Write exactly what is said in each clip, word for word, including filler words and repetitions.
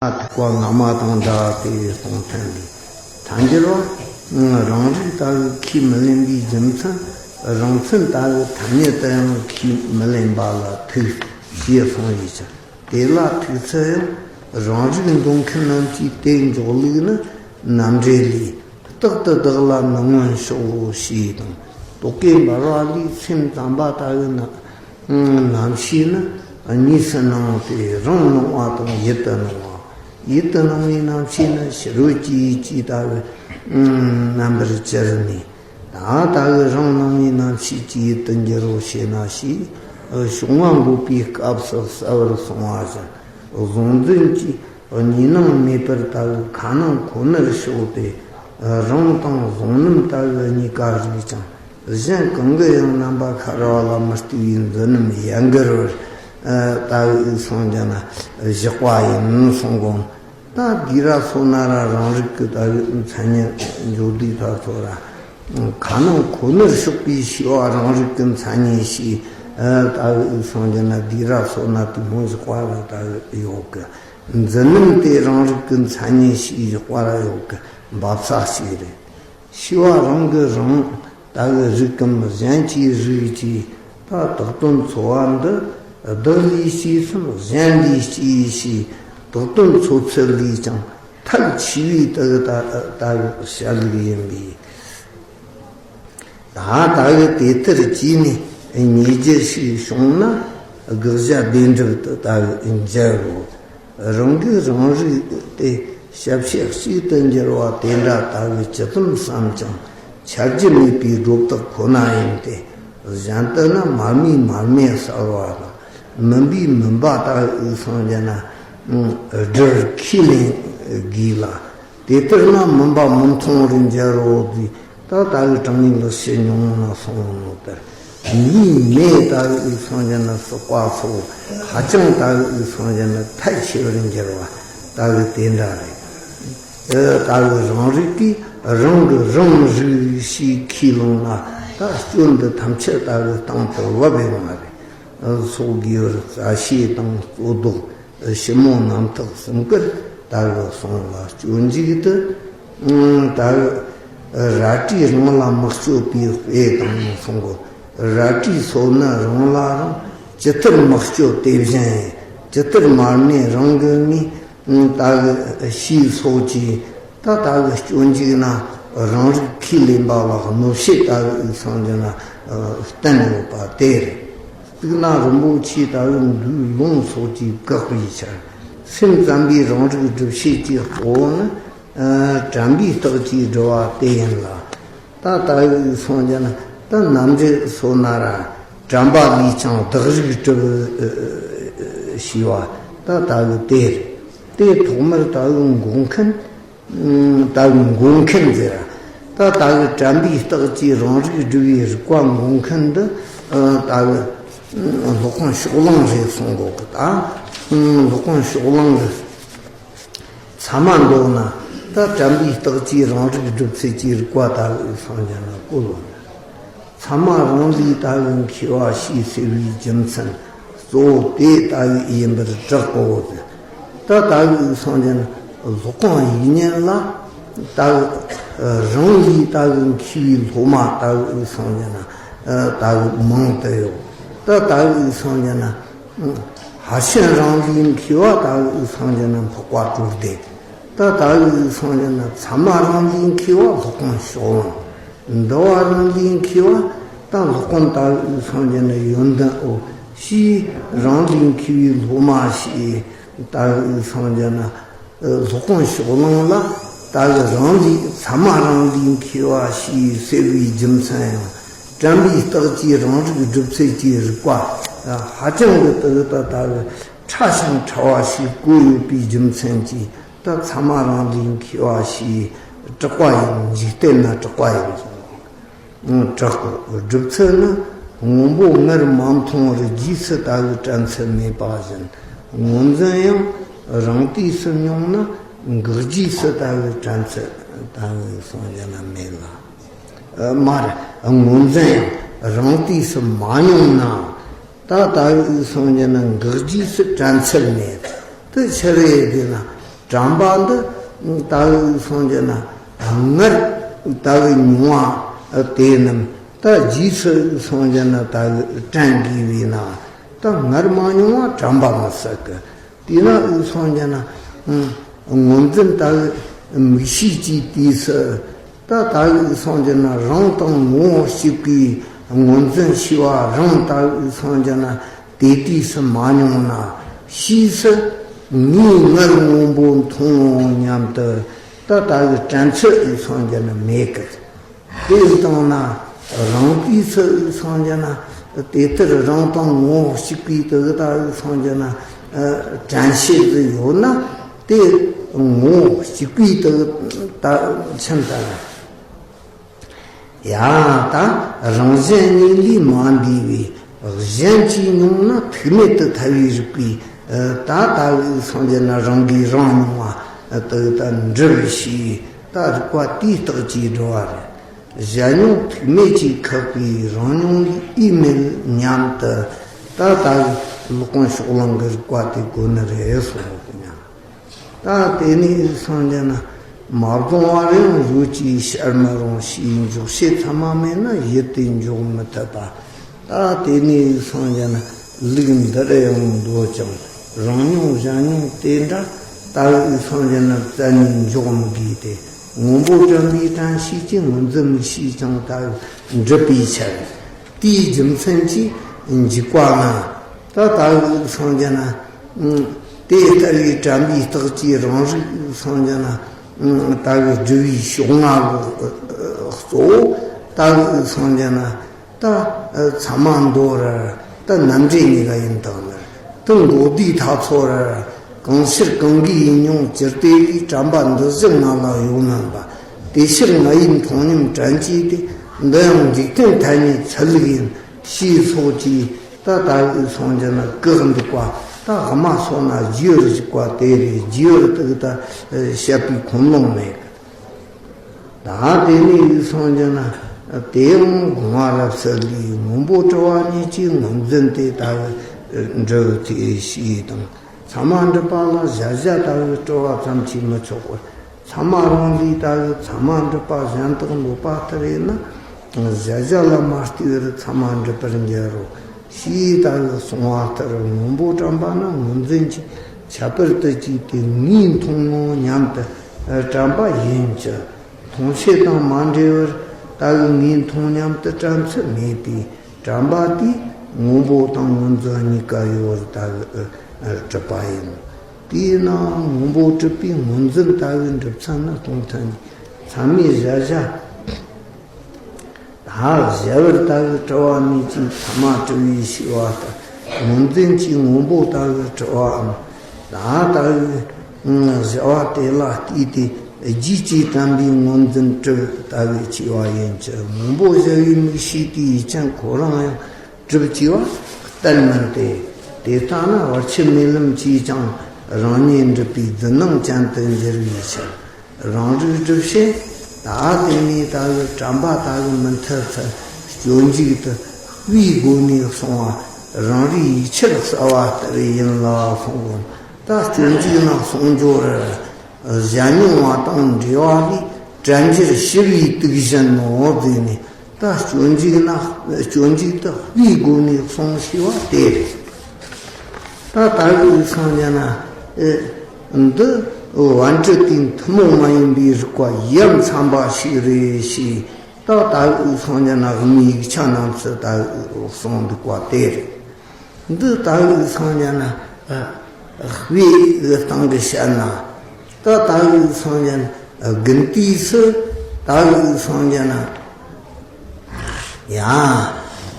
ཐུག་པ་སྔ་མ་དང་འདྲ་སྟེ་གསུངས་ཐལ་ལེ། ཐལ་འགྱུར་བ། རང་རིག་ལྟ་བུ་ཁས་མི་ལེན་པའི་རྒྱུ་མཚན། རང་མཚན་ལྟ་བུ་ཐ་སྙད་དུ་ཡང་ཁས་མི་ལེན་པ་ལ་ཐུག་ཞེས་གསུངས་ཡོད་ཀྱང་། དེ་ལ་ཐུག་ཚུལ་ཡང་རང་རིག་འདོད་མཁན་རྣམས་ཀྱིས་དེ་འཇོག་ལུགས་ནི་རྣམ་འགྲེལ་ལས། རྟག་ཏུ་བདག་ལ་མི་མངོན་ཕྱོགས་ཞེས་དང་། རྟོག་གེ་འབར་བ་ལས་སེམས་ཙམ་པ་ལྟ་བུ་ན། རྣམ་ཤེས་ནི་གཉིས་སུ་སྣང་སྟེ། རང་སྣང་བ་དང་ཡུལ་དུ་སྣང་བ། ཡུལ་དུ་སྣང་བའི་རྣམ་ཤེས་ནི་ཕྱི་རོལ་གྱི་ཡུལ་གྱི་ལྟ་བུ་རྣམ་པར་གྱུར་ནས། ད་ལྟ་བུ་རང་སྣང་བའི་རྣམ་ཤེས་ཀྱི་ཡུལ་དུ་འགྱུར་རོ་ཞེ་ན་ཞེས། ཕྱོགས་སྔ་འགོད་པའི་སྐབས་སུ་གསལ་བར་གསུངས་པ་བཞིན། གཟུང་འཛིན་གྱི་གཉིས་སྣང་མེད་པར་ལྟ་བུ་ཁ་སྣང་ཁོ་ནར་ཕྱོགས་ཏེ། རང་དང་གཟུང་རྣམ་ལྟ་བུ་གཉིས་ཀ་རིག་ཅིང་། གཞན་གང་གི་ཡང་རྣམ་པ་ཤར་བ་ལ་མི་ལྟོས་པའི་འཛིན་རྣམ་ཡན་གར་བར་ལྟ་བུ་སངས་རྒྱས་ན་བཞག་པ་ཡིན་གསུང་གོ། ད་དྷི་ར་སོ་ན་ར་རང་རིག་གི་ལྟ་བུ་མཚན་ཉིད་འཇོག་དུས་ད་ཚོ་ར། ཁ་ནང་ཁོ་ནར་ཕྱོགས་པའི་ཤེས་པ་རང་རིག་གི་མཚན་ཉིད་ཞེས་ལྟ་བུ་སངས་རྒྱས་ན་དྷི་ར་སོ་ན་དེ་མོ་བཞག་པ་ར་ལྟ་བུ་ཡོད་གི། འཛིན་རྣམ་དེ་རང་རིག་གི་མཚན་ཉིད་ཞེས་བཞག་པ་ར་ཡོད་གི། འབབ་ས་ཞིག་རེད། ཤེས་པ་རང་གིས་རང་ལྟ་བུ་རིག་གམ་གཞན་གྱིས་རིག་ཅེས། ད་བཏགས་དོན་འཚོལ་བ་འདི། བདག་ལས་སྐྱེས་སམ་གཞན་ལས་སྐྱེས་ཞེས། བཏགས་དོན་འཚོལ་ཚུལ་ལས་ཀྱང་ཐལ་ཆེ་བའི་ལྟ་བུ་ལྟ་བུ་བྱ་ལུགས་ཡིན་པས། ད་ལྟ་བུ་དེ་ལྟར་བགྱིས་ནས་ཉེས་རྒྱུ་ཞིག་བྱུང་ན། དགག་བྱ་བདེན་གྲུབ་ཏུ་ལྟ་བུ་འཇལ་རོ། རང་གིས་རང་རིག་སྟེ་ཞབས་ཕྱི་གཅིག་ཏུ་འགྱུར་བ་དེ་འདྲ་ལྟ་བུ་ཇི་ཙམ་བསམ་ཀྱང་འཆར་རྒྱུ་མེད་པའི་སྒྲོ་བཏགས་ཁོ་ན་ཡིན་ཏེ། གཞན་དུ་ན་མར་མེ་མར་མེ་གསལ་བ་དང་། མུན་པའི་མུན་པ་ལྟ་བུ་སངས་རྒྱས་ན། སྒྲུར་ཁས་ལེན་དགོས་ལ། དེ་ལྟར་ན་མུན་པ་མི་མཐོང་བར་འགྱུར་རོ་ཟེར། ད་ལྟ་བུའི་དྲང་ངེས་ལུགས་ཕྱི་ཉུང་ངུ་ན་སོང་ནོ་ལྟར། མིའི་མེ་ལྟ་བུའི་སངས་རྒྱས་ན་སྲེག་པ་སོགས་ཧ་ཅང་ལྟ་བུའི་སངས་རྒྱས་ན་ཐལ་ཆེ་བར་འགྱུར་བ་ལྟ་བུ་དེ་འདྲ་རེད། ཨེ་ལྟ་བུའི་རང་རིག་གིས་རང་གི་རང་རིག་ཞེས་ཁས་བླངས་ན། ད་སྐྱོན་འདི་ཐམས་ཅད་ལྟ་བུའི་སྟེང་དུ་བབས་ཡོང་བ་རེད། སོགས་དགེ་བར་རྩ་ཤེ་དང་གཙོ་ལྡོག་ཞིབ་མོ་རྣམ་ཐག་གསུམ་ཀར་ལྟ་བུ་གསུངས་ལ། སྤྱོད་འཇུག་ཏུ་ལྟ་བུ་རལ་གྲིའི་རང་ལ་མི་སྤྱོད་པའི་དཔེ་དང་གསུངས་གོ། རལ་གྲིའི་སོ་ནི་རང་ལ་རང་ཇི་ལྟར་མི་སྤྱོད་དེ་བཞིན། ཇི་ལྟར་མར་མེ་རང་གི་ངོས་ལྟ་བུ་ཞེས་སོགས་ཀྱིས། ད་ལྟ་བུ་སྤྱོད་འཇུག་ན་རང་རིག་ཁས་ལེན་པ་ལ་གནོད་བྱེད་ལྟ་བུ་སངས་རྒྱས་ན་བསྟན་ཡོད་པ་དེ་རེད། གཙུག་ན་རིན་པོ་ཆེ་ལྟ་བུ་འདུལ་ལུང་སོགས་ཀྱིས་བཀག་པའི་ཕྱིར། སེམས་ཙམ་པའི་རང་རིག་སྒྲུབ་བྱེད་ཀྱི་གཙོ་བོ་ནི། དྲན་པའི་རྟགས་ཀྱིས་སྒྲུབ་པ་དེ་ཡིན་ལ། ད་ལྟ་བུ་སངས་རྒྱས་ན་ད་རྣམ་འགྲེལ་སོ་ན་ར། དྲན་པ་ལས་ཀྱང་བདག་རིག་སྒྲུབ་ཞེས་པ་ད་ལྟ་བུ་དེ་རེད། དེ་ཐོག་མར་ལྟ་བུ་འགོག་མཁན། ལྟ་བུ་འགོག་མཁན་ཟེར། ད་ལྟ་བུ་དྲན་པའི་རྟགས་ཀྱིས་རང་རིག་སྒྲུབ་པའི་རིག་པ་འགོག་མཁན་འདི། ལྟ་བུ་སློབ་དཔོན་ཕྱོགས་གླང་རེད་གསུང་གོ་གི། ད་སློབ་དཔོན་ཕྱོགས་གླང་གི་ཚད་མ་མདོར་ན། ད་དྲན་པའི་རྟགས་ཀྱིས་རང་རིག་སྒྲུབ་ཚུལ་གྱི་རིག་པ་ལྟ་བུ་སངས་རྒྱས་ན་བཀོད་ཡོད། ཚད་མ་རང་ལས་ལྟ་བུ་མཁས་པ་ཞེས་ཟེར་བའི་རྒྱུ་མཚན་གཙོ་བོ་དེ་ལྟ་བུ་ཡིན་པར་གྲགས་གོ། ད་ལྟ་བུ་སངས་རྒྱས་ན་སློབ་དཔོན་ཡིག་རྙིང་ལ་ལྟ་བུ་རང་ལས་ལྟ་བུ་མཁས་པའི་སློབ་མ་ལྟ་བུ་སངས་རྒྱས་ན་ལྟ་བུ་མང་དུ་ཡོད། ད་ལྟ་བུ་སངས་རྒྱས་ན་ཕར་ཕྱིན་རང་ལས་མཁས་པ་ལྟ་བུ་སངས་རྒྱས་ན་འཕགས་པ་གྲོལ་སྡེ། ད་ལྟ་བུ་སངས་རྒྱས་ན་ཚད་མ་རང་ལས་མཁས་པ་སློབ་དཔོན་ཕྱོགས་གླང་། འདུལ་བ་རང་ལས་མཁས་པ་ད་སློབ་དཔོན་ལྟ་བུ་སངས་རྒྱས་ན་ཡོན་ཏན་འོད་ཞེས། རང་ལས་མཁས་པའི་སློབ་མ་ཞེས་ལྟ་བུ་སངས་རྒྱས་ན་སློབ་དཔོན་ཕྱོགས་གླང་ལ་ལྟ་བུ་རང་ལས་ཚད་མ་རང་ལས་མཁས་པ་ཞེས་ཟེར་བའི་རྒྱུ་མཚན་ཡང་། དྲན་པའི་རྟགས་ཀྱིས་རང་རིག་སྒྲུབ་ཚུལ་གྱི་རིག་པ་ཧ་ཅང་གི་ལྟ་བུ་ད་ལྟ་བུ་ཕྲ་ཞིང་ཕྲ་བ་ཞིག་བཀོད་ཡོད་པའི་རྒྱུ་མཚན་གྱིས། ད་ཚད་མ་རང་ལས་མཁས་པ་ཞེས་གྲགས་པ་ཡིན། འཇིག་རྟེན་ན་གྲགས་པ་ཡིན་གསུངས། གྲགས་གོ། སྒྲུབ་ཚུལ་ནི་སྔོན་པོ་ངར་མ་མཐོང་བར་རྗེས་སུ་ལྟ་བུའི་དྲན་ཚུལ་མེད་པ་བཞིན། ངོས་འཛིན་ཡང་རང་དུས་སུ་མྱོང་ན་འགག་རྗེས་སུ་ལྟ་བུའི་དྲན་ཚུལ་ལྟ་བུ་སངས་རྒྱས་ན་མེད་ལ། མར་ངོས་འཛིན་ཡང་རང་དུས་སུ་མ་མྱོང་ན། ད་ལྟ་བུའི་སངས་རྒྱས་ན་འགག་རྗེས་སུ་དྲན་ཚུལ་མེད། དེ་ཕྱིར་ཡེ་དེ་ན་ དྲན་པ་འདི་ད་གི་སོང་རྒྱུ་ན་སྔར་ད་གི་མྱོང་བ་དེ་རྣམས་ད་རྗེས་སུ་སོང་རྒྱུ་ན་ད་གི་དྲན་དགོས་པས་ན། ད་སྔར་མ་མྱོང་བ་དྲན་པ་མི་སྲིད་གི། དེས་ན་སོང་རྒྱུ་ན་ཨང་། ངོས་འཛིན་ད་གི་མིག་ཤེས་ཀྱི་དུས་སུ། ད་ད་གི་སོང་རྒྱུ་ན་རང་དང་ངོ་བོ་གཅིག་པའི་ངོས་འཛིན་བྱས་པ་རང་ད་གི་སོང་རྒྱུ་ན་དེ་དུས་སུ་མ་མྱོང་ན། ཕྱིས་སུ་ངའི་ངར་སྔོན་པོ་མཐོང་ངོ་སྙམ་དུ་ད་ད་གི་དྲན་ཚུལ་སོང་རྒྱུ་ན་མེད་གི། དེ་བཏང་ན་རང་དུས་སུ་སོང་རྒྱུ་ན་དེ་ལྟར་རང་དང་ངོ་བོ་གཅིག་པའི་དུ་གི་ད་གི་སོང་རྒྱུ་ན་དྲན་ཤེས་ཀྱི་ཡོད་ན། དེ་ངོ་བོ་གཅིག་པའི་དུ་གི་ད་ཕྱིན་ད། ཡང་ད་རང་གཞན་གཉིས་ལས་མ་འདས་པའི་གཞན་གྱིས་མྱོང་ན་ཐུག་མེད་དུ་ཐལ་བའི་རིགས་པས། ད་ད་གི་སོང་རྒྱུ་ན་རང་གིས་རང་མྱོང་བ་དུ་ད་འགྲུབ་ཞེས་ད་རིགས་པ་དེའི་རྟགས་ཀྱིས་སྒྲུབ་པ་རེད། གཞན་མྱོང་ཐུག་མེད་ཀྱིས་ཁེགས་པའི་རང་མྱོང་ལས་འོས་མེད་སྙམ་དུ། ད་ད་གི་སློབ་དཔོན་ཕྱོགས་གླང་གི་རིགས་པ་དེ་གོ་ནི་རེད་གསུངས་ཡོད་ཀྱི་མྱང་། ད་དེ་ནས་སངས་རྒྱས་ན། མ་བཟུང་བ་རེའང་ཡོད་ཅེས་བཤད་མི་རུང་ཞེས། འཇོག་བྱེད་ཚད་མ་མེད་ན་ཡུལ་དེ་འཇོག་མི་ཐུབ་པ། ད་དེ་ནས་སངས་རྒྱས་ན་ལུགས་འདི་རུ་ཡང་འདོད་ཀྱང་རང་མྱོང་གཞན་མྱོང་དེ་འདྲ་ད་གི་སངས་རྒྱས་ན་རྩད་ནས་འཇོག་མི་དགོས་ཏེ། སྔོན་པོ་དྲན་པའི་དྲན་ཤེས་ཀྱིས་ངོས་འཛིན་མིག་ཤེས་ཀྱང་ད་གི་འགྲུབ་པའི་ཕྱིར། དེའི་རྒྱུ་མཚན་གྱིས་འཇིག་པ་ལྔ། ད་ད་གི་སངས་རྒྱས་ན། དེ་ལྟ་བུའི་དྲན་པའི་རྟགས་ཀྱིས་རང་རིག་སངས་རྒྱས་ན། ད་གི་སྒྲུབ་པའི་ཕྱོགས་སྔ་གི་གཙོ་བོ་ད་གི་སངས་རྒྱས་ན། ད་ཚད་མ་མདོ་ར་ད་རྣམ་འགྲེལ་གཉིས་ཀ་ཡིན་དང་ནི། ད་འགོག་བཟླས་ཐ་ཚོ་ར་གང་ཕྱིར་གང་གིས་ཡིན་མྱོང་ཅི་སྟེ་ལས། དྲན་པ་འདི་བཞིན་ང་ལ་ཡོད་མིན་པ། དེ་ཕྱིར་ང་ཡི་མཐོང་ཉམས་དྲན་བྱེད་དེ། འདི་ཡང་འཇིག་རྟེན་ཐ་སྙད་ཚུལ་ལུགས་ཡིན། ཞེས་སོགས་ཀྱིས་ད་ད་གི་སངས་རྒྱས་ན་བཀག་འདུག་པ། ད་དབུ་མ་སོགས་ན་རྒྱས་པར་གཞུག་པ་དེ་རེད། རྒྱས་པར་དག་ད་བཤད་པའི་ཁུངས་ལུང་མེད། ད་དེ་ནས་སངས་རྒྱས་ན་དེ་ཡང་དགོངས་པ་རབ་གསལ་ལས། སྔོན་པོ་གྲུབ་པ་ཉིད་ཀྱིས་ངོས་འཛིན་དེ་ལྟ་བུ་འགྲུབ་སྟེ་ཞེས་དང་། ཚད་མ་སྒྲུབ་པ་ལ་གཞལ་བྱ་ལྟ་བུའི་སྤྲོས་པ་ཙམ་གྱིས་མི་ཆོག་པར། ཚད་མ་རང་ལས་ད་གི་ཚད་མ་སྒྲུབ་པ་གཞན་དག་འདོད་པ་ལྟར་ཡིན་ན། གཞལ་བྱ་ལ་མ་ལྟོས་པར་ཚད་མ་འགྲུབ་པར་འགྱུར་རོ། ཞེས་ད་གི་གསུངས་པ་ལྟར། སྔོན་པོ་དྲན་པ་ན་ངོས་འཛིན་གྱིས་ཁྱད་པར་དུ་གྱེས་ཏེ་ངས་མཐོང་ངོ་སྙམ་དུ་དྲན་པ་ཡིན་གྱི། མཐོང་བྱེད་དང་མ་འབྲེལ་བར་ད་གི་ངས་མཐོང་སྙམ་དུ་དྲན་ཚུལ་མེད་དེ། དྲན་པ་དེས་སྔོན་པོ་དང་ངོས་འཛིན་གཉིས་ཀ་ཡོད་པར་ད་གི་གྲུབ་པ་ཡིན། དེས་ན་སྔོན་པོ་གྲུབ་པའི་ངོས་འཛིན་ལྟ་བུའི་འགྲུབ་ཚུལ་ནི་སྟོང་ཐུན་གྱི་ཚད་མའི་གཞལ་བྱ། ད་གཞལ་བྱར་ལྟ་བུ་གྲུབ་པ་ཉིད་ཀྱིས་ཚད་མ་གྲུབ་པའི་ཞེས་པ་ལྟར། ངོས་འཛིན་གྱིས་སྔོན་པོ་ལྟ་བུ་གྲུབ་པའམ། ད་ལྟ་བུའི་གཞལ་བྱ་དེ་ལ་ལྟོས་ཏེ་རྗེས་ཀྱི་དྲན་པའི་ངོས་འཛིན་གྲུབ་ལྟ་བུའི་ཆེ་བ་ཡིན་གྱི། སྔོན་པོ་གཞལ་བའི་མིག་ཤེས་དེའི་ཡུལ་ཅན་ཁོ་རང་ཡང་གྲུབ་ཅེས་པ་གཏན་མིན་ཏེ། དེ་ལྟ་ན་བར་ཆད་མེད་ལམ་གྱིས་ཀྱང་རང་ཉིད་འགྲུབ་པའི་རྫུན་སྣང་ཅན་དུ་འགྱུར་བའི་ཕྱིར། རང་རིག་སྒྲུབ་བྱེད་ད་དེ་ནས་ད་གི་དྲན་པ་ད་གི་མི་མཐུན་ཚུལ་སྤྱོད་འཇུག་ཏུ་དཔེའི་སྒོ་ནས་གསུངས་པ་རང་རིག་ཡིག་ཆར་གསལ་བ་ལྟར་ཡིན་ལ་གསུངས་པ། ད་སྤྱོད་འཇུག་ན་གསུངས་སྦྱོར་གཞན་མྱོང་བ་དང་འབྲེལ་བ་ལས་དྲན་འགྱུར་ཞི་བའི་དུག་བཞིན་ནོ་ཟེར་ནས། ད་སྤྱོད་འཇུག་ན་སྤྱོད་འཇུག་ཏུ་དཔེའི་སྒོ་ནས་གསུངས་ཞེས་པ་དེ་རེད། ད་ད་གི་སངས་རྒྱས་ན་ཨེ་འདི་པཎ་གྲུབ་དེའི་ཐུན་མོང་མ་ཡིན་པའི་རིགས་པ་ཡ་མཚན་པ་ཞིག་རེད་ཞེས། ད་ད་གི་སངས་རྒྱས་ན་དབུ་མའི་ཡིག་ཆ་རྣམས་སུ་ད་གི་གསུངས་འདུག་པ་དེ་རེད། འདི་ད་གི་སངས་རྒྱས་ན་དཔེ་གི་སྟེང་གི་བཤད་ན། ད་ད་གི་སངས་རྒྱས་ན་དགུན་དུས་སུ་ད་གི་སངས་རྒྱས་ན། ཡང་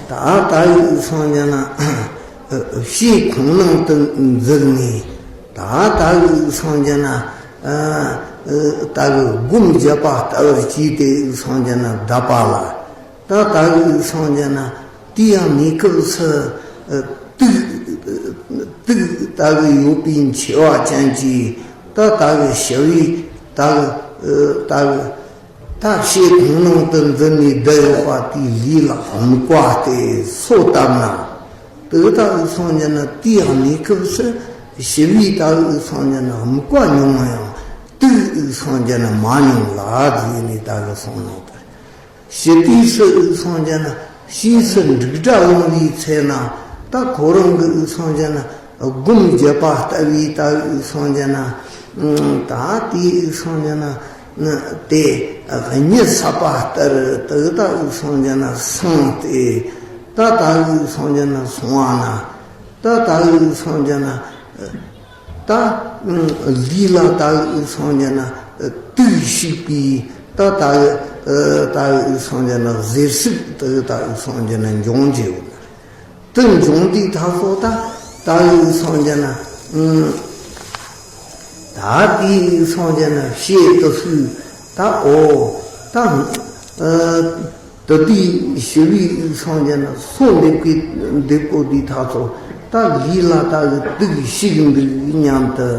ད་ད་གི་སངས་རྒྱས་ན་ཕྱིའི་ཁོང་ནང་དུ་འཛུལ་ནས། ད་ད་གི་སངས་རྒྱས་ན་ད་གི་སྒོམ་བརྒྱབ་པ་ལྟ་བུར་བྱས་ཏེ་སངས་རྒྱས་ན་བསྡད་པ་ལ། ད་ད་གི་སངས་རྒྱས་ན་དེའི་གནས་སྐབས་སུ་དུག་དུག་ད་གི་ཡོད་པའི་མཆེ་བ་ཅན་གྱིས་ད་ད་གི་ཞི་བའི་ད་གི་ད་གི་ད་ཕྱིའི་ཁོང་ནང་དུ་འཛུལ་ནས་བསྡད་ཡོད་པ་དེའི་ལུས་ལ་དམིགས་པ་སྟེ་སོ་བཏབ་ན། དེ་ད་གི་སངས་རྒྱས་ན་དེའི་གནས་སྐབས་སུ་ ཞི་བའི་ད་གི་འུ་སང་ཅན་ན་དམིགས་པ་ཉུང་ཡང་དུག་འུ་སང་ཅན་ན་མ་ཉུང་ལ་ཟེར་ནས་ད་གི་གསུངས་ནོ་ད། ཞི་དུས་སུ་འུ་སང་ཅན་ན་ཕྱིས་སུ་འབྲུག་སྒྲ་ལང་བའི་ཚེ་ན་ད་ཁོ་རང་གི་འུ་སང་ཅན་ན་སྒོམ་བརྒྱབ་པ་ལྟ་བུའི་ད་གི་འུ་སང་ཅན་ན་ད་དེའི་འུ་སང་ཅན་ན་དེ་གཉིད་སད་པ་ལྟར་དུ་ད་འུ་སང་ཅན་ན་སངས་ཏེ་ད་ད་གི་འུ་སང་ཅན་ན་སོང་བ་ན། ད་ད་གི་འུ་སང་ཅན་ན། ད་ལུས་ལ་ད་གི་འུ་སང་ཅན་ན་དུག་ཞིག་པའི་ད་ད་གི་ད་གི་འུ་སང་ཅན་ན་གཟེར་ཟུག་ད་གི་ད་འུ་སང་ཅན་ན་འབྱུང་གི་ཡོད། དུ་འབྱུང་དུས་ད་སོ་ད་ད་གི་འུ་སང་ཅན་ན། ད་དེའི་འུ་སང་ཅན་ན་ཕྱི་དུ་སུས་ད་འོ་ད། དུ་དུས་ཞི་བའི་འུ་སང་ཅན་ན་སོ་འདེབས་ཀྱི་འདེབས་གོ་དུས་ད་ཚོ་ད་ལུས་ལ་ད་གི་དུག་ཞིག་འདུག་སྙམ་དུ་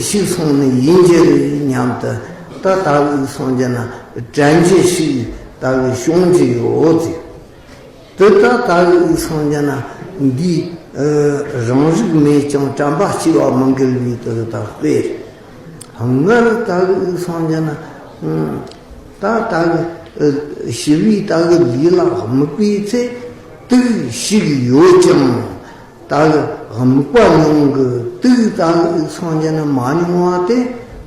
ཞིག་སོང་ནས་ཡིན་གྱི་རེད་སྙམ་དུ་ད་ད་གི་འུ་སང་ཅན་ན་དྲན་རྒྱུ་ཞིག་ད་གི་བྱུང་གི་ཡོད་ཟེར། དུ་ད་ད་གི་འུ་སང་ཅན་ན་འདི་རང་རིག་མེད་ཀྱང་དྲན་པ་སྐྱེ་བ་མི་འགལ་བའི་དུ་ད་དཔེ། སྔར་ད་གི་འུ་སང་ཅན་ན། ད་ད་གི་ཞི་བའི་ད་གི་ལུས་ལ་དམིགས་པའི་ཚེ་དུག་ཞིག་ཡོད་ཀྱང་ད་གི་དམིགས་པ་ཉུང་གི་དུག་ད་གི་འུ་སང་ཅན་ན་མ་ཉུང་བ་དེ་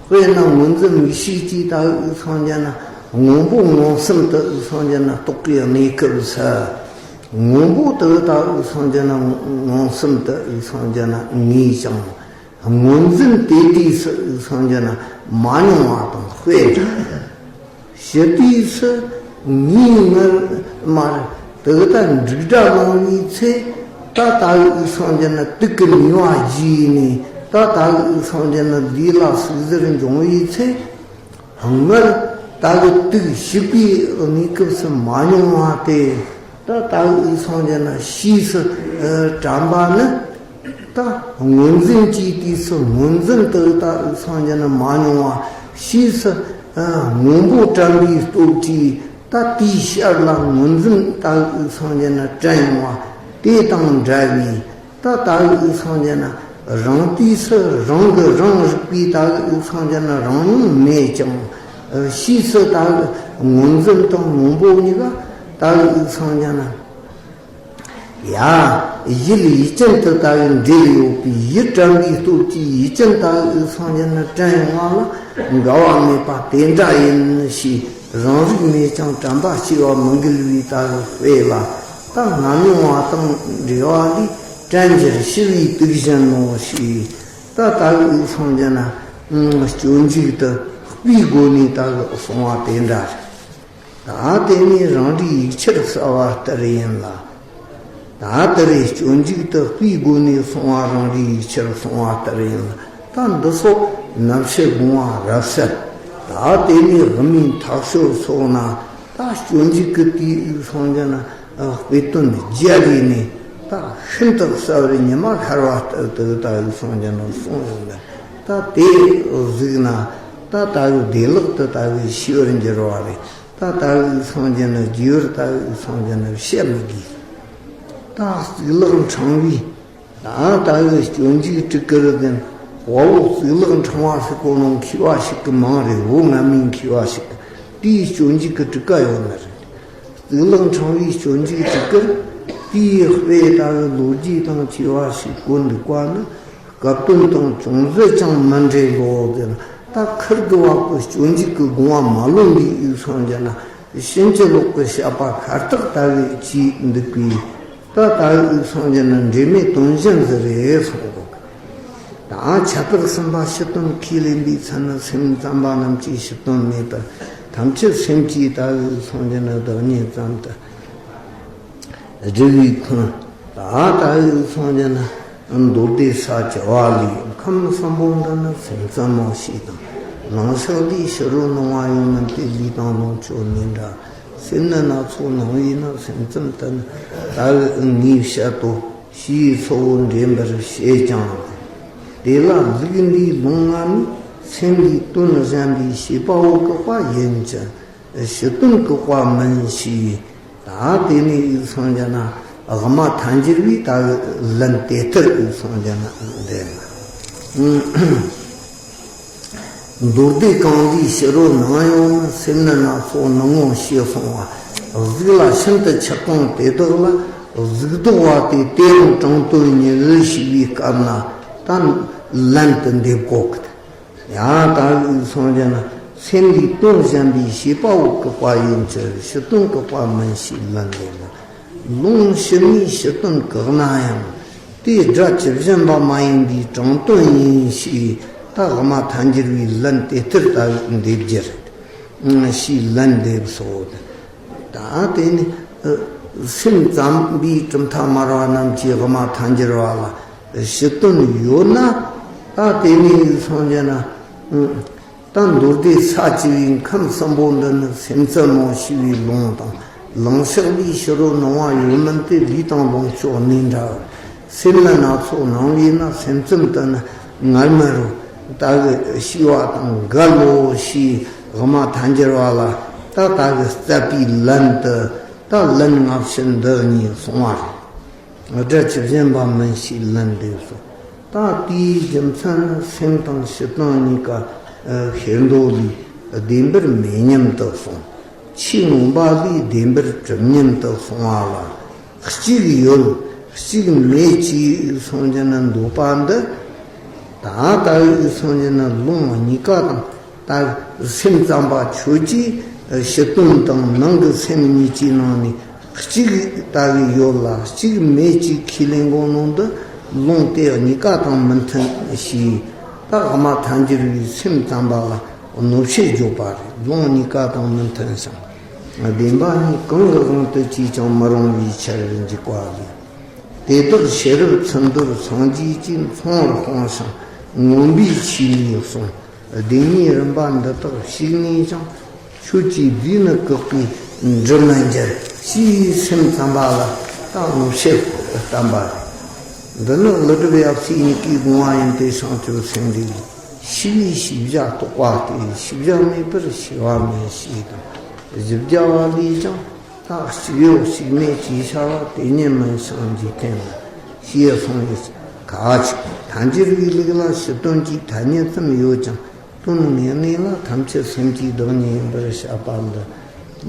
དཔེར་ན་ངོས་འཛིན་དམིགས་བྱས་ཀྱིས་ད་གི་འུ་སང་ཅན་ན་སྔོན་པོ་མངོན་སུམ་དུ་འུ་སང་ཅན་ན་རྟོགས་པའི་གནས་སྐབས་སུ་སྔོན་པོ་དུ་ད་གི་འུ་སང་ཅན་ན་མངོན་སུམ་དུ་འུ་སང་ཅན་ན་ངེས་ཀྱང་། སྔོ་འཛིན་དེ་དུས་སུ་སངས་རྒྱས་ན་མ་མྱོང་བ་དང་དཔེ་འདྲ། ཞི་དུས་སུ་ངའི་ངར་མར་དུ་ད་འབྲུག་སྒྲ་ལང་བའི་ཚེ། ད་ལྟ་བུའི་སངས་རྒྱས་ན་དུག་གི་ནུས་པ་རྒྱས་ནས། ད་ལྟ་བུའི་སངས་རྒྱས་ན་ལུས་ལ་ཟུག་གཟེར་འབྱུང་བའི་ཚེ། སྔར་ད་གི་དུག་ཞིག་པའི་གནས་སྐབས་སུ་མ་མྱོང་བ་དེ། ད་ལྟ་བུའི་སངས་རྒྱས་ན་ཕྱིས་སུ་དྲན་པ་ནི། ད་སྔོ་འཛིན་གྱི་དུས་སུ་སྔོ་འཛིན་དུ་ད་སངས་རྒྱས་ན་མ་མྱོང་བ། ཕྱིས་སུ་སྔོན་པོ་དྲན་པའི་སྟོབས་ཀྱིས་ད་དེའི་ཤར་ལ་སྔོ་འཛིན་ད་སངས་རྒྱས་ན་དྲན་ཡོང་བ་དེ་དང་འདྲ་བའི། ད་ལྟ་བུའི་སངས་རྒྱས་ན་རང་དུས་སུ་རང་གི་རང་རིག་པའི་ད་སངས་རྒྱས་ན་རང་མྱོང་མེད་ཀྱང་། ཕྱིས་སུ་ད་སྔོ་འཛིན་དང་སྔོན་པོ་གཉིས་ཀ་ད་སངས་རྒྱས་ན། ཡ། ཡུལ་ཡུལ་ཅན་དུ་ལྟ་བུའི་འབྲེལ་ཡོད་པའི་ཡུལ་དྲན་པའི་སྟོབས་ཀྱིས་ཡུལ་ཅན་ལྟ་བུའི་སངས་རྒྱས་ན་དྲན་ཡོང་བ་ལ་འགལ་བ་མེད་པ་དེ་འདྲ་ཡིན་ཞེས། རང་རིག་མེད་ཀྱང་དྲན་པ་སྐྱེ་བ་མི་འགལ་བའི་ལྟ་བུ་དཔེ་ལ། ད་ང་མྱོང་བ་དང་འབྲེལ་བ་ལས་དྲན་འགྱུར་ཞི་བའི་དུག་བཞིན་ནོ་ཞེས། ད་ལྟ་བུའི་སངས་རྒྱས་ན་སྤྱོད་འཇུག་ཏུ་དཔེའི་སྒོ་ནས་ལྟ་བུ་གསུང་བ་དེ་འདྲ་རེད། ད་དེ་ནས་རང་རིག་ཡིག་ཆར་གསལ་བ་ལྟར་ཡིན་ལ། ད་དེ་རེ་སྤྱོད་འཇུག་ཏུ་དཔེའི་སྒོ་ནས་གསུང་བ་རང་རིག་ཡིག་ཆར་གསུང་བ་ལྟར་ཡིན་ལ། ད་འདི་སོགས་རྣམ་བཤད་དགོངས་པ་རབ་གསལ། ད་དེ་ནས་དབུ་མའི་མཐའ་དཔྱོད་སོགས་ན་ད་སྤྱོད་འཇུག་གི་དུས་དབུས་སངས་རྒྱས་ན་དཔེ་དོན་བརྒྱ་ལས་ནས་ད་ཤིན་ཏུ་གསལ་བར་ཉི་མ་ཤར་བ་ལྟར་དུ་ད་དབུས་སངས་རྒྱས་ན་གསུངས་ཡོད་ལ། ད་དེ་གཟིགས་ན་ད་ལྟ་བུའི་བདེ་བླག་ཏུ་ལྟ་བུའི་ཤེས་པར་འགྱུར་བ་རེད། ད་ལྟ་བུའི་སངས་རྒྱས་ན་རྒྱས་པར་ལྟ་བུའི་སངས་རྒྱས་ན་བཤད་མི་དགོས། ད་གཙུག་ལག་ཕྲེང་བའི་ད་ལྟ་བུའི་སྤྱོད་འཇུག་སྤྲུལ་སྐུར་ལྡན། དཔའ་བོ་གཙུག་ལག་ཕྲེང་བ་ཟེར་གོ་ནོ་མཁས་པ་ཞིག་གི་མིང་རེད། འོ་ང་མིང་མཁས་པ་ཞིག་གི་དེའི་སྤྱོད་འཇུག་གི་སྤྲུལ་སྐུ་ཡོད་ནི་རེད། གཙུག་ལག་ཕྲེང་བའི་སྤྱོད་འཇུག་སྤྲུལ་སྐུར་དེའི་དཔེ་ལྟ་བུའི་ལོ་རྒྱུས་དང་མཁས་པ་ཞིག་གོ་འདུག་པ་ནི། སྐབས་དོན་དང་ཅུང་ཟད་ཀྱང་མི་འབྲེལ་ལོ་ཟེར། ད་ཁིར་གི་བ་གི་སྤྱོད་འཇུག་གི་དགོངས་པ་མ་ལོན་པའི་དབུས་སངས་རྒྱས་ན་ཕྱིན་ཅི་ལོག་གི་བཤད་པ་ཤ་སྟག་ལྟ་བུའི་ཅིས་འདུག་པས། ད་ལྟ་བུའི་དབུས་སངས་རྒྱས་ན་འབྲེལ་མེད་དོན་གཞན་ཟིག་རེད་གསུང་གོ། ད་ཁྱད་པར་གསུམ་པ་ཕྱི་དོན་ཁས་ལེན་པའི་ཚུལ་ནི། སེམས་ཙམ་པ་རྣམས་ཀྱིས་ཕྱི་དོན་མེད་པར་ཐམས་ཅད་སེམས་ཀྱིས་ལྟ་བུའི་དབུས་སངས་རྒྱས་ན་བདག་ཉིད་ཙམ་དུ། སྒྲུབ་པའི་ཁུངས། ད་ལྟ་བུའི་སངས་རྒྱས་ན་མདོ་སྡེ་ས་བཅུ་པ་ལས། ཁམས་གསུམ་པོ་འདི་ནི་སེམས་ཙམ་མོ་ཞེས་དང་། ལང་ཤོར་ལས་ཕྱི་རོལ་སྣང་བ་ཡོད་མིན་ཏེ། ལུས་དང་ལོངས་སྤྱོད་གཉིས་འདྲ། སེམས་ནི་སྣ་ཚོགས་སྣང་བས་ནི། སེམས་ཙམ་དུ་ནི་ལྟ་བུ་ངས་བཤད་དོ། ཞེས་ཚོ་བོ་འདྲེན་པར་བྱེད་ཀྱང་། དེ་ལ་ལུགས་འདིའི་ལུང་ལྔ་ནི་སེམས་ལས་དོན་གཞན་པའི་བྱེད་པ་བོ་བཀག་པ་ཡིན་གྱི། ཕྱི་དོན་བཀག་པ་མིན་ཞེས། ད་དེ་ནས་དབུས་སངས་རྒྱས་ན་དབུ་མ་ཐལ་འགྱུར་བའི་ད་ལན་དེ་ལྟར་དབུས་སངས་རྒྱས་ན་འདེབས། མདོ་སྡེ་གང་ལས་ཕྱི་རོལ་ནང་ཡོད་ན། སེམས་ནི་སྣ་ཚོགས་ནུབ་མོ་ཞེས་གསུངས་པ། གཟུགས་ལ་ཤིན་ཏུ་ཆགས་སྡང་དེ་དག་ལ། གཟུགས་ལྡོག་པ་དེ་དེ་ཡང་དྲང་དོན་ཉིད་ཞེས་པའི་སྐབས་ན་ད་ལན་དུ་འདེབས་གོ་གི། ཡང་ད་གཟུགས་སངས་རྒྱས་ན། སེམས་ལས་དོན་གཞན་པའི་ཤེས་པ་བོ་བཀག་པ་ཡིན་ཕྱིར། ཕྱི་དོན་བཀག་པ་མིན་ཞེས་ལན་འདེབས་ན། ལུང་ཕྱི་མའི་ཕྱི་དོན་བཀག་ན་ཡང་། དེའི་སྒྲ་ཇི་བཞིན་པ་མ་ཡིན་པའི་དྲང་དོན་ཡིན་ཞེས་ད་དབུ་མ་ཐལ་འགྱུར་བའི་ལན་དེ་ལྟར་ད་འདེབས་རྒྱུ་རེད། ཞེས་ལན་འདེབས་སོ། ད་དེ་ནི་སེམས་ཙམ་པའི་གྲུབ་མཐའ་སྨྲ་བ་རྣམས་ཀྱིས་དབུ་མ་ཐལ་འགྱུར་བ་ལ་ཕྱི་དོན་ཡོད་ན། ད་དེ་ནི་སངས་རྒྱས་ན། ད་མདོ་སྡེ་ས་བཅུ་པའི་ཁམས་གསུམ་པོ་འདི་ནི་སེམས་ཙམ་མོ་ཞེས་པའི་ལུང་དང་། ལང་ཕྱོགས་ལས་ཕྱི་རོལ་སྣང་བ་ཡོད་མིན་ཏེ། ལུས་དང་ལོངས་སྤྱོད་གནས་འདྲ་བར། སེམས་ནི་སྣ་ཚོགས་སྣང་བས་ན། སེམས་ཙམ་དུ་ནི་ངར་མི་རུ། ད་གི་ཤེས་པ་དང་འགལ་ལོ་ཞེས་དབུ་མ་ཐལ་འགྱུར་བ་ལ་ད་ད་གི་རྩོད་པའི་ལན་དུ། ད་ལན་སྔ་ཕྱི་འདི་གཉིས་གསུངས་པ་རེད། སྒྲ་ཇི་བཞིན་པ་མིན་ཞེས་ལན་འདེབས་སོ། ད་དེའི་རྒྱུ་མཚན་ནི། སེམས་དང་ཕྱི་དོན་གཉིས་ཀ་ཤེས་འདོད་ལས་བདེན་པར་མེད་སྙམ་དུ་གསུངས། ཆོས་མངོན་པ་ལས་བདེན་པར་གྲུབ་སྙམ་དུ་གསུངས་པ་ལ། གཅིག་ཡོད་གཅིག་མེད་ཅེས་སངས་རྒྱས་ན་འདོད་པ་འདི། ད་ལྟ་བུའི་སངས་རྒྱས་ན་ལུང་གཉིས་ཀ་དང་། ད་སེམས་ཙམ་པ་ཁྱོད་ཀྱིས་ཕྱི་དོན་དང་ནང་གི་སེམས་གཉིས་ཀྱི་ནང་ནས་གཅིག་ལྟ་བུའི་ཡོད་ལ་གཅིག་མེད་ཅེས་ཁས་ལེན་གོ་ནོ་འདི། ལུང་དེ་གཉིས་ཀ་དང་མི་མཐུན་ཞེས། ད་དབུ་མ་ཐལ་འགྱུར་བའི་སེམས་ཙམ་པ་ལ་གནོད་བྱེད་བརྗོད་པ་རེད། ལུང་གཉིས་ཀ་དང་མི་མཐུན་ཞིང་། བདེན་པ་གཉིས་གང་གི་དབང་དུ་བྱས་ཀྱང་མི་རུང་བའི་ཕྱིར་འཇུག་པ་ལས། དེ་དག་ཤེས་རབ་ཚུལ་མདོར་སངས་རྒྱས་ཀྱིས། མཚུངས་པར་སྤངས་ཤིང་མངོན་པའི་ཆོས་ནས་གསུངས། བདེན་གཉིས་རིམ་པ་འདི་དག་ཞུགས་ནས་ཀྱང་། ཁྱོད་ཀྱིས་བཟླས་ནི་བཀག་པས་འདྲི་མི་འགྱུར། ཞེས་སེམས་ཙམ་པ་ལ་ད་གནོད་བྱེད་བསྟན་པ་རེད། འདི་ནི་ཀླུ་སྒྲུབ་ཡབ་སྲས་གཉིས་ཀའི་དགོངས་པ་ཡིན་ཏེ། བྱང་ཆུབ་སེམས་འགྲེལ་ལས། ཤེས་པས་ཤེས་བྱ་རྟོགས་པ་སྟེ། ཤེས་བྱ་མེད་པར་ཤེས་པ་མེད་ཞེས་དང་། བཞི་བརྒྱ་པ་ལས་ཀྱང་། ད་གཅིག་ཡོད་གཅིག་མེད་ཅེས་བྱ་བ་དེ་ཉིད་མིན་ཞིང་འཇིག་རྟེན་ན་ཞེས་གསུངས་ཡོད། ཁ་ཅིག་ཐལ་འགྱུར་བའི་ལུགས་ལ་ཕྱི་དོན་གྱི་ཐ་སྙད་ཙམ་ཡོད་ཀྱང་དོན་ངེས་གནས་ལ་ཐམས་ཅད་སེམས་ཀྱི་བདག་ཉིད་ཡིན་པར་བཤད་པ་འདི་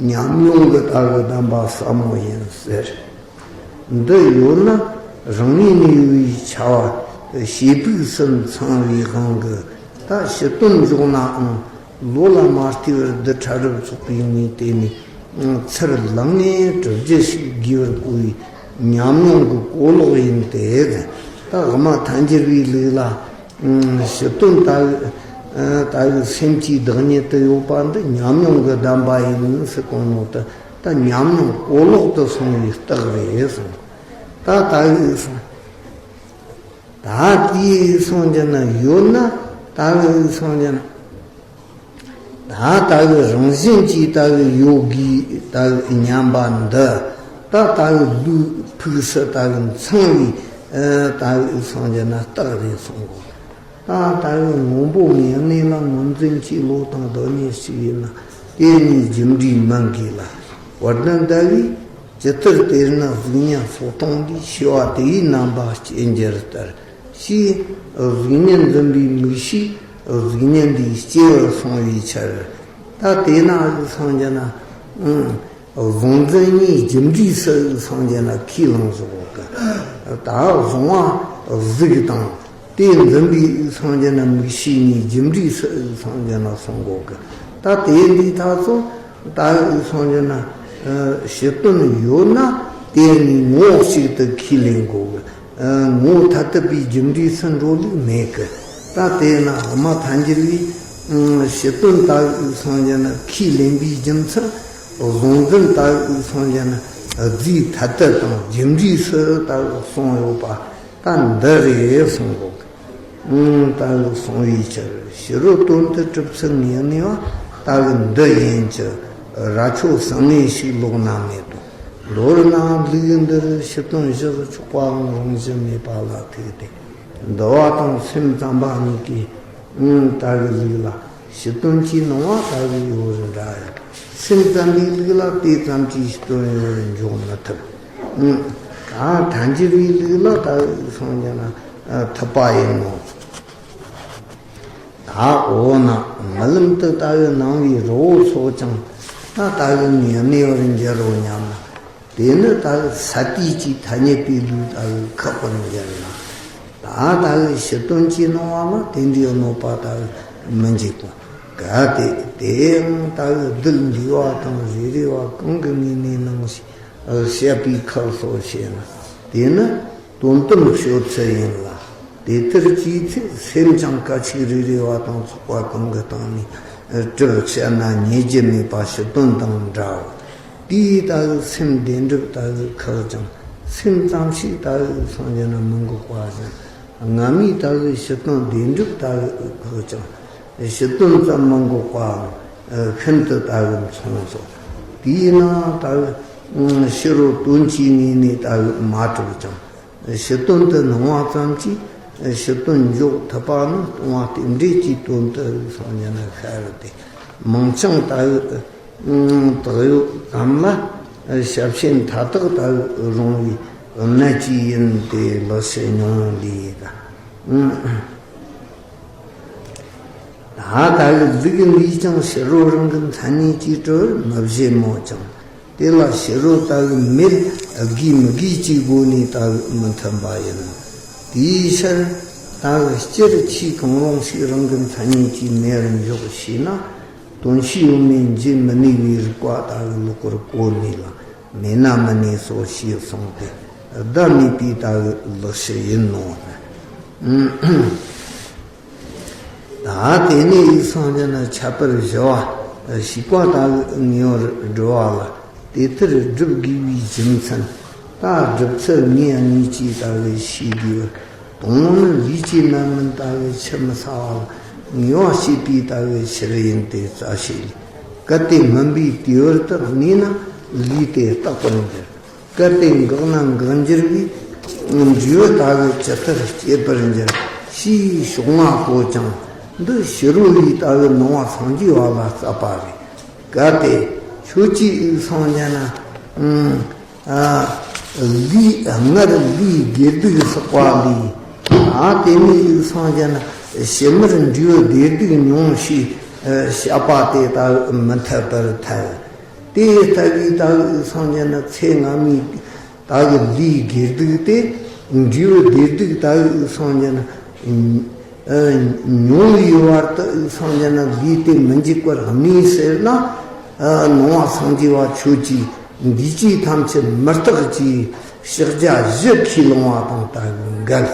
ཉམས་མྱོང་གི་ལྟ་བུ་གདམས་པ་ཟབ་མོ་ཡིན་ཟེར། འདི་ཡོད་ན་རང་ངོས་ནས་ཡོད་པའི་ཆ་བ་ཞེ་ཕུགས་སུ་ཚང་བའི་དབང་གིས་ད་ཕྱི་དོན་འཇོག་ནའང་། ལོ་ལ་མ་ལྟོས་པར་རྡུལ་ཕྲ་རབ་ཚོགས་པའི་ངོས་དེ་ནས་ཚུར་ལངས་ནས་གྲུབ་རྒྱུ་ཞིག་དགོས་པར་གོ་བའི་ཉམས་མྱོང་གི་གོ་ལོག་ཡིན་ཏེ། ད་དབུ་མ་ཐལ་འགྱུར་བའི་ལུགས་ལ་ཕྱི་དོན་ལྟ་བུ་ལྟ་བུའི་སེམས་ཀྱི་བདག་ཉིད་དུ་ཡོད་པ་འདི་ཉམས་མྱོང་གི་གདམས་པ་ཡིན་ཟེར་གོ་ནོ་དེ་ད་ཉམས་མྱོང་གོ་ལོག་ཏུ་སོང་བའི་རྟགས་རེད་གསུངས། ད་ལྟ་བུའི་སོང་། ད་དེའི་སངས་རྒྱས་ན་ཡོད་ན། ལྟ་བུའི་སངས་རྒྱས་ན། ད་ལྟ་བུའི་རང་བཞིན་གྱིས་ལྟ་བུའི་ཡོད་དགོས་ལྟ་བུའི་སྙམ་པ་འདི། ད་ལྟ་བུའི་ལུས་ཕུགས་སུ་ལྟ་བུའི་ཚང་བའི་ལྟ་བུའི་སངས་རྒྱས་ན་རྟགས་རེད་གསུང་གོ། ད་ལྟ་བུའི་སྔོན་པོ་ངེས་གནས་ལ་ངོས་འཛིན་གྱི་བློ་དང་བདག་ཉིད་ཞིག་ཡིན་ན་དེ་གཉིས་རྒྱུ་འབྲས་མིན་དགོས་ལ། བར་དོན་ལྟ་བུའི། ཇི་ལྟར་དེར་ན་གཟུགས་བརྙན་སོགས་སྟོང་ལས་ཤེས་པ་དེ་ཡི་རྣམ་པ་སྐྱེ་འགྱུར་ལྟར། ཞེས་གཟུགས་བརྙན་འཛིན་པའི་མིག་ཤེས་གཟུགས་བརྙན་འདིས་སྐྱེ་བར་སོང་བའི་ཕྱིར། ད་དེས་ན་སངས་རྒྱས་ན། གཟུང་འཛིན་གཉིས་རྒྱུ་འབྲས་སུ་སངས་རྒྱས་ན་ཁས་བླངས་སོ་གི། ད་གཟུང་བ་གཟུགས་དང་། དེ་འཛིན་པའི་སངས་རྒྱས་ན་མིག་ཤེས་གཉིས་རྒྱུ་འབྲས་སུ་སངས་རྒྱས་ན་གསུང་གོ་གི། ད་དེ་འདི་ད་ཚོ་ད་སངས་རྒྱས་ན་ཕྱི་དོན་ཡོད་ན་དེ་ནི་ངོ་བོ་གཅིག་ཏུ་ཁས་ལེན་གོ་གི། ངོ་བོ་ཐ་དད་པའི་རྒྱུ་འབྲས་སུ་འགྲོ་ལུགས་མེད་གི། ད་དེས་ན་དབུ་མ་ཐལ་འགྱུར་བས་ཕྱི་དོན་ད་སངས་རྒྱས་ན་ཁས་ལེན་པའི་རྒྱུ་མཚན། གཟུང་འཛིན་ད་སངས་རྒྱས་ན་རྫས་ཐ་དད་དང་རྒྱུ་འབྲས་སུ་ད་གསུངས་ཡོད་པ། ད་འདི་རེད་གསུང་གོ། ཨང་། ལྟ་བུ་གསུང་བའི་ཕྱིར། ཕྱི་རོལ་དོན་དུ་གྲུབ་ཚུལ་ངེས་གནས་པ། ལྟ་བུ་འདི་ཡིན་གྱི། ར་ཆོ་ཟང་ངེ་ཞིག་ལོག་ན་མེད་དོ། མདོར་ན་ལུགས་འདིར་ཕྱི་དོན་བཞི་ཆོག་པའང་རང་བཞིན་མེད་པ་ལ་ཐུག་སྟེ། འདུལ་བ་དང་སེམས་ཙམ་པ་གཉིས་ཀྱིས། ཨང་། ལྟ་བུའི་ལུགས་ལ། ཕྱི་དོན་གྱི་སྣང་བ་ལྟ་བུའི་ཡོད་པར་འདྲ་ཡང་། སེམས་ཙམ་པའི་ལུགས་ལ་དེ་ཙམ་གྱིས་ཕྱི་དོན་ཡོད་པར་འཇོག་མི་ཐུབ། ཨང་། ད་ཐལ་འགྱུར་བའི་ལུགས་ལ་ལྟ་བུའི་སངས་རྒྱས་ན་ཐུབ་པ་ཡིན་ནོ། ཨ་འོ་ན་རྨི་ལམ་དུ་ལྟ་བུའི་སྣང་བའི་རི་བོ་སོགས་ཀྱང་ན་ལྟ་བུའི་ཉམས་མྱོང་བར་འགྱུར་རོ་སྙམ་ན། དེ་ནི་ལྟ་བུའི་ས་དུས་ཀྱི་ཐ་སྙད་པའི་ལུགས་ལྟ་བུའི་ཁེགས་པར་འགྱུར་ལ། ད་ལྟ་བུའི་ཕྱི་དོན་གྱི་སྣང་བ་ལ་དེ་འདྲའི་གནོད་པ་ལྟ་བུའི་མི་འཇུག་གོ། གལ་ཏེ་དེ་ཡང་ལྟ་བུའི་རྡུལ་འདུས་པ་དང་རེ་རེ་བ་གང་གི་ངོས་ནས་སྣང་ཞེས་བཤད་པའི་ཁག་སོགས་བྱས་ན། དེ་ནི་དོན་དམ་སྤྱོད་ཚུལ་ཡིན་ལ། དེ་ལྟར་བྱས་ཚེ་སེམས་ཀྱང་སྐད་ཅིག་རེ་རེ་བ་དང་ཚོགས་པ་གང་གི་སྟེང་ནས་གྲུབ་བཤད་ན་ཉེས་རྒྱུ་མེད་པ་ཕྱི་དོན་དང་འདྲའོ། དེའི་ལྟ་བུའི་སེམས་བདེན་གྲུབ་ལྟ་བུའི་ཁག་ཀྱང་སེམས་ཙམ་ཞིག་ལྟ་བུའི་སངས་རྒྱས་ན་མི་འགོག་པ་བཞིན། སྔ་མའི་ལྟ་བུའི་ཕྱི་དོན་བདེན་གྲུབ་ལྟ་བུའི་ཁག་ཀྱང་ཕྱི་དོན་ཙམ་མི་འགོག་པའང་ཤིན་ཏུ་ལྟ་བུའི་མཚུངས་སོ། དེས་ན་ལྟ་བུའི་ཕྱི་རོལ་དོན་གྱི་ངོས་ནས་ལྟ་བུའི་མ་གྲུབ་ཀྱང་། ཕྱི་དོན་དུ་སྣང་བ་ཙམ་གྱིས་ཕྱི་དོན་འཇོག་ཐུབ་པ་ནི་སྟོང་པ་རྟེན་འབྲེལ་གྱི་དོན་དུ་སངས་རྒྱས་ན་ཤར་ཏེ། མིང་བྱང་ལྟ་བུའི་བཏགས་ཡོད་ཙམ་ལ་ཞབས་ཕྱི་མཐའ་དག་ལྟ་བུའི་རུང་བའི་གནད་ཀྱིས་ཡིན་ཏེ་ལེགས་བཤད་ཉུང་ངུ་ལས་ད། ད་ལྟ་བུའི་ལུགས་འདིས་ཀྱང་ཕྱི་རོལ་རང་གི་མཚན་ཉིད་ཀྱིས་གྲུབ་པར་མི་བཞེད་མོད་ཀྱང་། དེ་ལ་ཕྱི་རོལ་ལྟ་བུའི་མེད་དགོས་མི་དགོས་ཀྱི་སྒོ་ནས་ལྟ་བུ་མི་མཐུན་པ་ཡིན། དེའི་ཕྱིར་ལྟ་བུའི་སྤྱིར་ཆོས་གང་རུང་ཞིག་རང་གི་མཚན་ཉིད་ཀྱིས་མེད་པར་འཇོག་ཞེ་ན། དོན་སྤྱིའི་ཡོད་མེད་འབྱེད་མི་ནུས་པའི་རིགས་པ་ལྟ་བུའི་ལོག་པར་གོ་ནུས་ལ་མེད་ན་མི་གནས་སོ་ཞེས་གསུངས་ཏེ། བདག་མེད་པའི་ལྟ་བུའི་ལེགས་བཤད་ཡིན་ནོ། ད་དེ་ནས་ཡིག་སངས་རྒྱས་ན་ཁྱད་པར་བཞི་བ་ཞིག་པ་ལྟ་བུའི་ངེས་པར་སྒྲུབ་པ་ལ་དེ་ལྟར་སྒྲུབ་དགོས་པའི་རྒྱུ་མཚན། ད་སྒྲུབ་ཚུལ་ངེས་ངེས་ཀྱིས་ལྟ་བུའི་ཤེས་དགོས་པར། དང་པོ་ནི་ལུས་ཀྱི་རྣམ་སྨིན་ལྟ་བུའི་ཆུད་མི་ཟ་བ་ལ་ངེས་པ་བྱེད་པའི་ལྟ་བུའི་ཕྱིར་ཡིན་ཏེ་རྩ་ཤེ་ལས། གལ་ཏེ་སྨིན་པའི་དུས་བར་དུ་གནས་ན་ལུས་དེ་རྟག་པར་འགྱུར། གལ་ཏེ་འགགས་ན་འགག་འགྱུར་བའི་འབྲས་བུ་ལྟ་བུ་ཇི་ལྟར་སྐྱེད་པར་འགྱུར་ཞེས་ཕྱོགས་སྔ་གོ་ཀྱང་། འདི་ཕྱི་རོལ་པའི་ལྟ་བུ་སྣང་བ་སངས་རྒྱས་པ་ལ་རྩོད་པ་རེད། གལ་ཏེ་ཁྱོད་ཀྱིས་ཡིག་སངས་རྒྱས་ན། ཨ། ལུས་སྔར་ལུས་དགེ་སྡིག་བསགས་པ་ལས། ཨ། དེ་ནས་ཡིག་སངས་རྒྱས་ན་ཕྱི་མར་འབྲས་བུ་བདེ་སྡུག་མྱོང་ཞེས་བཤད་པ་དེ་ལྟ་བུ་མི་འཐད་པར་ཐལ། དེ་ལྟ་བུའི་ལྟ་བུ་ཡིག་སངས་རྒྱས་ན་ཚེ་སྔ་མའི་ལྟ་བུའི་ལུས་དགེ་སྡིག་དེ་འབྲས་བུ་བདེ་སྡུག་ལྟ་བུའི་ཡིག་སངས་རྒྱས་ན། ཨ། མྱོང་བའི་བར་དུ་ཡིག་སངས་རྒྱས་ན་ལུས་དེ་མི་འཇིག་པར་གནས་ཟེར་ན། ཨ། སྣང་བ་སངས་རྒྱས་པ་ཁྱོད་ཀྱིས་འདུས་བྱས་ཐམས་ཅད་མི་རྟག་ཅེས་ཕྱག་རྒྱ་བཞི་ཁས་བླངས་པ་དང་ལྟ་བུ་འགལ།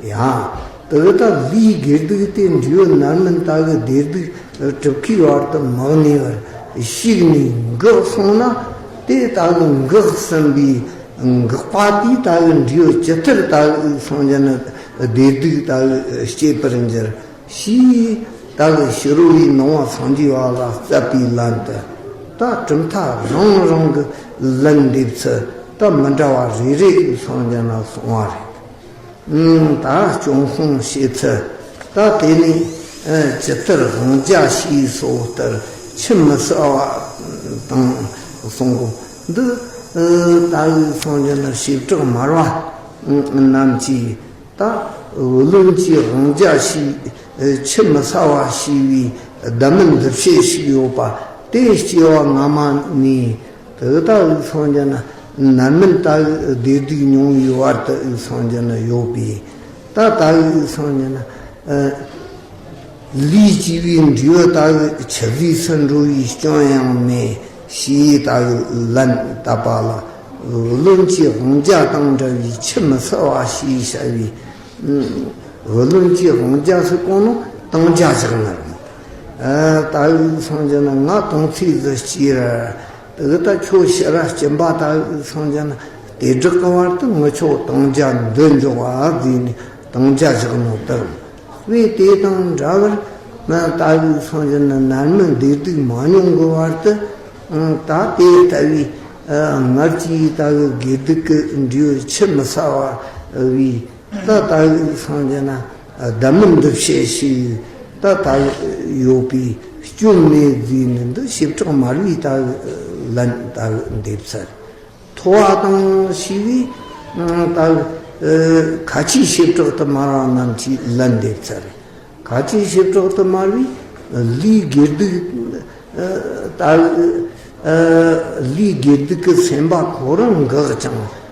ཡང་དེ་ལྟར་ལུས་དགེ་སྡིག་དེ་འབྲས་བུ་རྣམ་སྨིན་ལྟ་བུའི་བདེ་སྡུག་གྲུབ་ཁའི་བར་དུ་མི་གནས་པར་ཞིག་ནས་འགགས་སོང་ན། དེ་ལྟ་བུ་འགགས་ཟིན་པའི་འགག་པ་དེའི་ལྟ་བུའི་འབྲས་བུ་ཇི་ལྟར་ལྟ་བུ་ཡིག་སངས་རྒྱས་ན་བདེ་སྡུག་ལྟ་བུ་སྐྱེད་པར་འགྱུར་ཞེས། ལྟ་བུའི་ཕྱི་རོལ་པའི་སྣང་བ་སངས་རྒྱས་པ་ལ་རྩོད་པའི་ལན་དུ། ད་གྲུབ་མཐའ་རང་རང་གི་ལན་འདེབས་ཚུལ་ད་མི་འདྲ་བ་རེ་རེ་ཡིག་སངས་རྒྱས་ན་གསུངས་པ་རེད། ཨང་། ད་སྐྱོན་སྤོང་བྱེད་ཚུལ། ད་དེ་ནས་ཇི་ལྟར་དབང་བརྒྱ་ཞེས་སོགས་ལྟར་ཆུད་མི་ཟ་བ་དང་གསུང་གོ། འདི་ལྟ་བུའི་སངས་རྒྱས་ན་བྱེ་བྲག་སྨྲ་བ་རྣམས་ཀྱིས། ད་བུ་ལོན་གྱི་དབང་བརྒྱ་ཞེས་ཆུད་མི་ཟ་བ་ཞེས་པའི་གདམས་ངག་འདི་བཤད་ཞིག་ཡོད་པ་དེ་སྐྱེ་བ་སྔ་མ་ནས་དེ་ལྟ་བུའི་སངས་རྒྱས་ན་རྣམ་སྨིན་ལྟ་བུའི་བདེ་སྡུག་མྱོང་བའི་བར་དུ་ཡིག་སངས་རྒྱས་ན་ཡོད་པས། ད་ལྟ་བུའི་སངས་རྒྱས་ན། ཨ། ལུས་སྐྱེ་བའི་འབྲས་བུ་ལྟ་བུ་ཆུད་ཟོས་སུ་འགྲོ་བའི་སྐྱོན་ཡང་མེད་ཞེས་ལྟ་བུའི་ལན་བཏབ་པ་ལ། བུ་ལོན་གྱི་དབང་བརྒྱ་དང་འདྲ་བའི་ཆུད་མི་ཟ་བ་ཞེས་བྱ་བའི། བུ་ལོན་གྱི་དབང་བརྒྱ་ཟེར་གོ་ནོ་དང་བརྒྱ་བཞག་ན་རུང་། ཨ། ལྟ་བུའི་སངས་རྒྱས་ན་ང་དང་ཚིག་ཟིག་སྐྱེས་ར། དེ་ལྟ་ཁྱོད་ཕྱི་ར་སྐྱིན་པ་ལྟ་བུའི་སངས་རྒྱས་ན་དེ་དྲག་གི་བར་དུ་ངི་ཆོ་དང་བརྒྱ་འདི་འཇོག་ཨ་ཟེར་ནས་དང་བརྒྱ་བཞག་ནོ་ལྟར། དཔེ་དེ་དང་འདྲ་བར་ན་ལྟ་བུའི་སངས་རྒྱས་ན་རྣམ་སྨིན་བདེ་སྡུག་མ་མྱོང་གི་བར་དུ། ད་དེ་ལྟ་བུའི་སྔར་གྱི་ལྟ་བུའི་དགེ་སྡིག་གི་འབྲས་བུ་ཆུད་མི་ཟ་བ་བའི། ད་ལྟ་བུའི་སངས་རྒྱས་ན་གདམས་ངག་འདི་བཤད་ཞིག་ད་ལྟ་ཡོད་པའི་སྐྱོན་མེད་ཟེར་ནི་འདི་བྱེ་བྲག་སྨྲ་བའི་ལྟ་བུའི་ལན་ལྟ་བུ་འདེབས་ཚར། མཐོ་བ་དང་ཞེས་པའི་ད་ཁ་ཆེའི་བྱེ་བྲག་ཏུ་སྨྲ་བ་རྣམས་ཀྱིས་ལན་འདེབས་ཚར། ག་ཅི་ཞིག་གྲོགས་དུ་མ་རེད། ལས་དགེ་སྡིག་ད་ལས་དགེ་སྡིག་གི་སེམས་པ་ཁོ་རང་འགག་ཅིང་